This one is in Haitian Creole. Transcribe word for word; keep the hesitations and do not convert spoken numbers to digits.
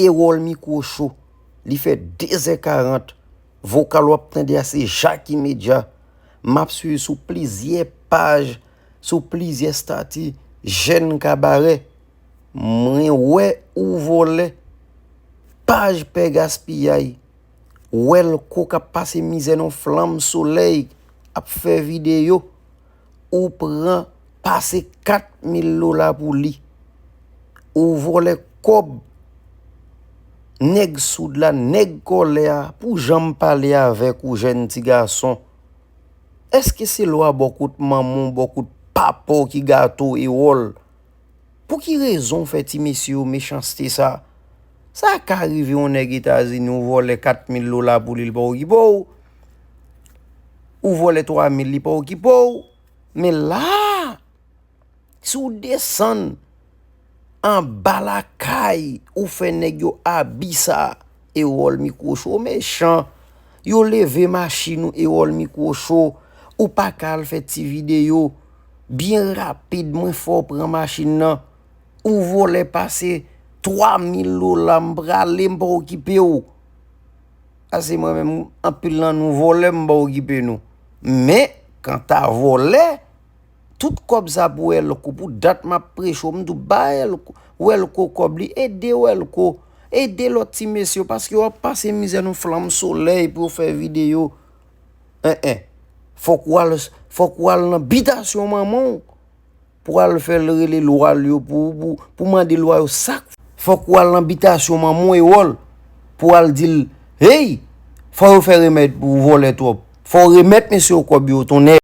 Erol Micro Show. Li fè de zè karant. Vokal w ap tande a se Jacky Media. M ap swiv sou plizyè paj, sou plizyè estati, jèn kabarè. Mwen wè ou vòlè. Paj Pè Gaspiyay. Wèlko k ap pase mizè nan flanm solèy, ap fè videyo. Ou pran pase kat mil dola pou li. Ou vòlè kòb nèg soud la, nèg kòlè a, pou jan m pale avèk ou, jèn ti gason. Èske se lwa bò kot manman w, bò kot papa w ki gate w, Erol? Pou ki rezon w fè ti mesye yo mechanste sa? Sa ka rive yon nèg Etazini, ou vòlè kat mil dola pou li, li pa okipe w. Ou vòlè twa mil, li pa okipe w. Men la, si w desann anba lakay, ou fè nèg yo abi sa, Erol Micro Show mechan. Yo leve machin ou, Erol Micro Show. Ou pa ka al fè ti videyo byen rapid, mwen fè w pran machin nan. Ou vòlè pase twa mil dola, m prale, m pa okipe w. Ase mwen menm, anpil nan nou vòlè, m pa okipe nou. Men, kanta vòlè, tout kòb sa pou Wèlko, pou dat m ap preche w, m tou ba Wèlko, Wèlko kòb li, ede Wèlko, ede lòt ti mesye yo, paske w ap pase mizè nan flanm solèy pou yo fè videyo. En, en. Fòk w al, fòk w al nan bitasyon manman w pou al fè l rele lwa l yo, pou, pou, pou mande lwa yo sa k. Fòk w al nan bitasyon manman w, Erol, pou al di l, hey, fò yo fè remèd pou vòlè twòp. Fò w remèt mesye yo kòb yo, tonnè.